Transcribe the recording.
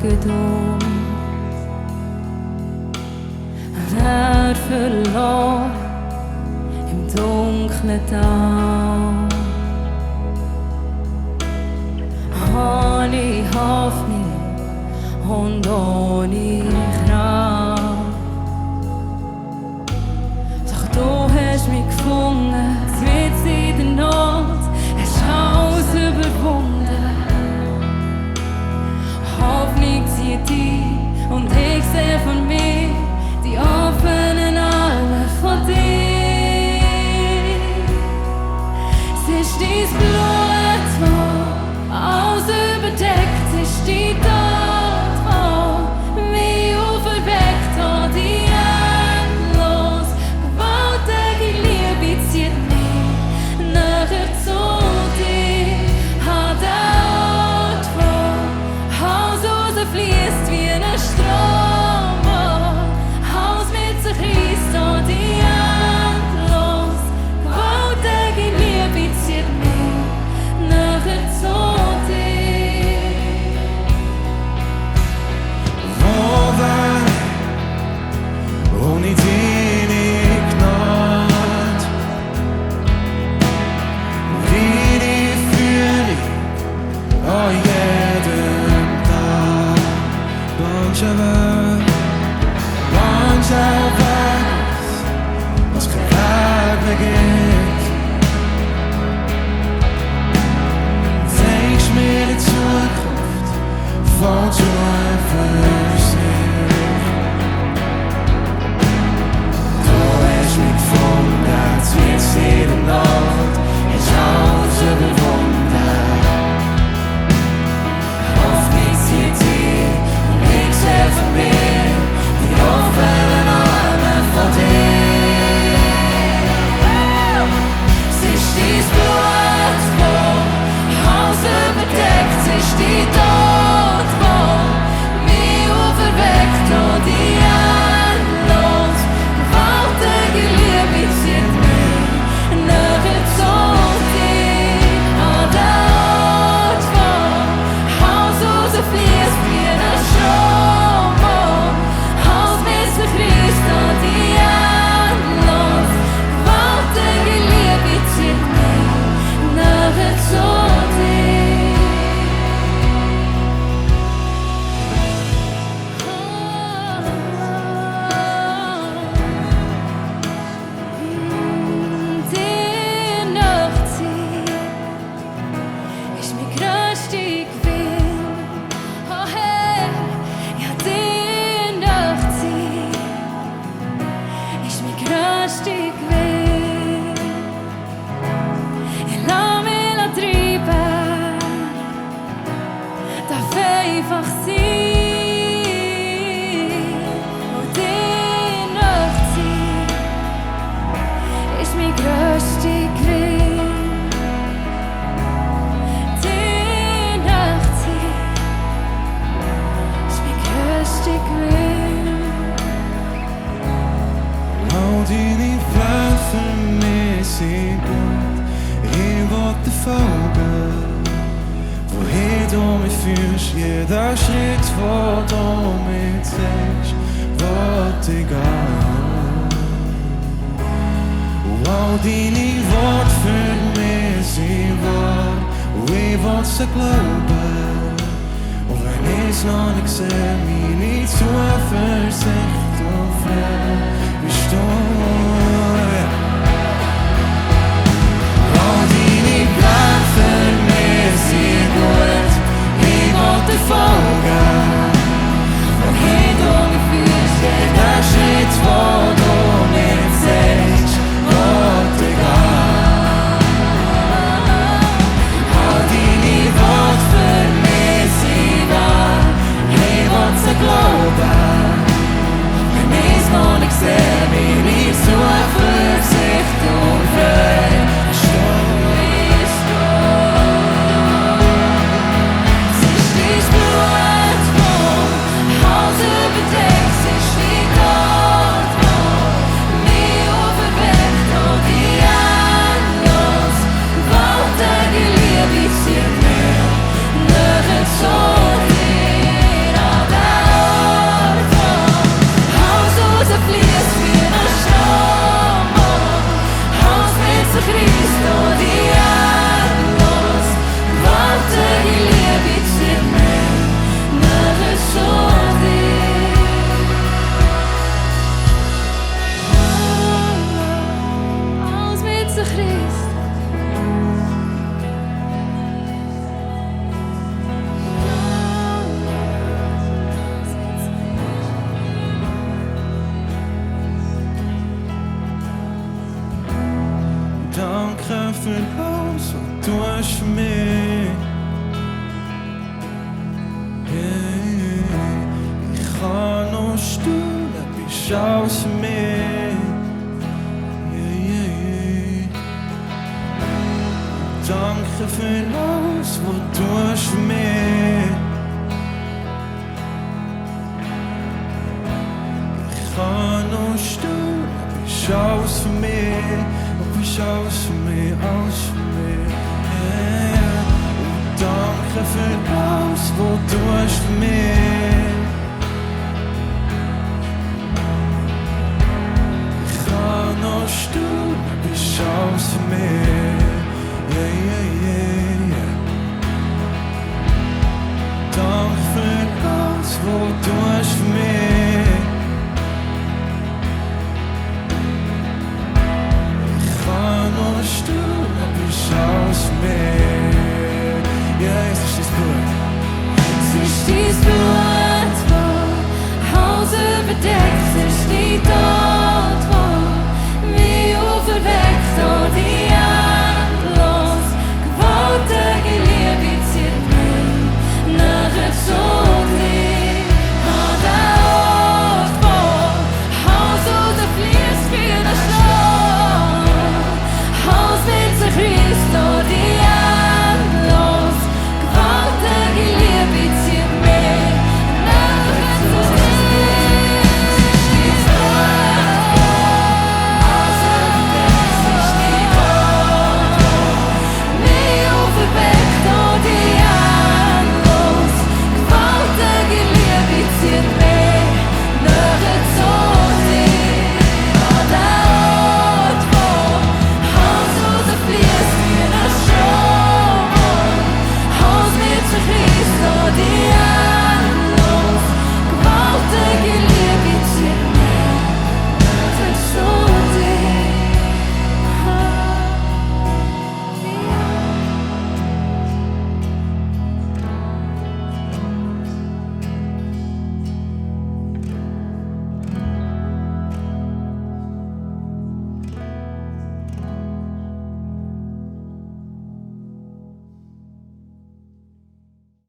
Geduld. Wer verloren im dunklen Tal. Ohne Hoffnung und ohne Kraft. Doch du hast mich gefunden, mitten in der Not, hast alles überwunden. Hoffnung zieht dich und ich sehe von mir die offenen Arme von dir. Es ist dein Blut, das alles überdeckt, es ist dein Tod, das mich auferweckt, oh, die endlos gewaltige Liebe zieht mich näher zu dir. An den Ort, wo alles rausfließt wie ein Strom, wo alles mit sich reißt, oh, die endlos gewaltige Liebe zieht mich näher zu dir. Wo war ich ohne deine Gnade? Wie die fühle ich an jedem Tag. Mancher weiß, was kein Weg mehr geht. Zeigst mir die Zukunft von Zuversicht. Du hast mich gefunden, als wär's jede Nacht, hast alles überwunden. Hoffnung zieht dich und ich sehe von mir die offenen Arme von dir. Es ist dein Blut, das alles überdeckt, es ist dein Tod, das mich auferweckt, oh, die endlos gewaltige Liebe zieht mich näher zu dir. An den Ort, wo alles rausfließt wie ein Strom, wo alles mit sich reißt, oh, die endlos gewaltige Liebe zieht mich näher zu dir. Die Nachtzeit ist mein grösster Gewinn. Oh Herr, ja, die Nachtzeit ist mein grösster Gewinn. Ich lass mich treiben, darf einfach sein. Und die Nachtzeit ist mein grösster Gewinn. Die Nachtzeit ist mein grösster Gewinn. Al deine Pläne für mich sind gut. Ich will dir folgen, wohin du mich führst. Jeder Schritt, wo du mich zeigst, will ich gehen. Al deine Worte für mich sind wahr, und ich will sie glauben. Und wenn ich's noch nicht sehe, meine Zuversicht und Frieden bist du. All deine Pläne für mich sind gut, ich will dir folgen. Wohin du mich führst, jeder Schritt, wo du mich zeigst, will ich gehen. All deine Worte für mich sind wahr, ich will sie glauben. Wenn ich's noch nicht sehe, bin ich bist alles für mich. Yeah, yeah, yeah. Danke für alles, was du tust für mich. Ich kann nur stehen, du bist alles für mich. Du bist alles für mich, alles für mich. Yeah, yeah. Und danke für alles, was du tust für mich. Ich kann nur stehen, du bist alles für mich. Yeah, yeah, yeah, yeah. Danke für alles, was du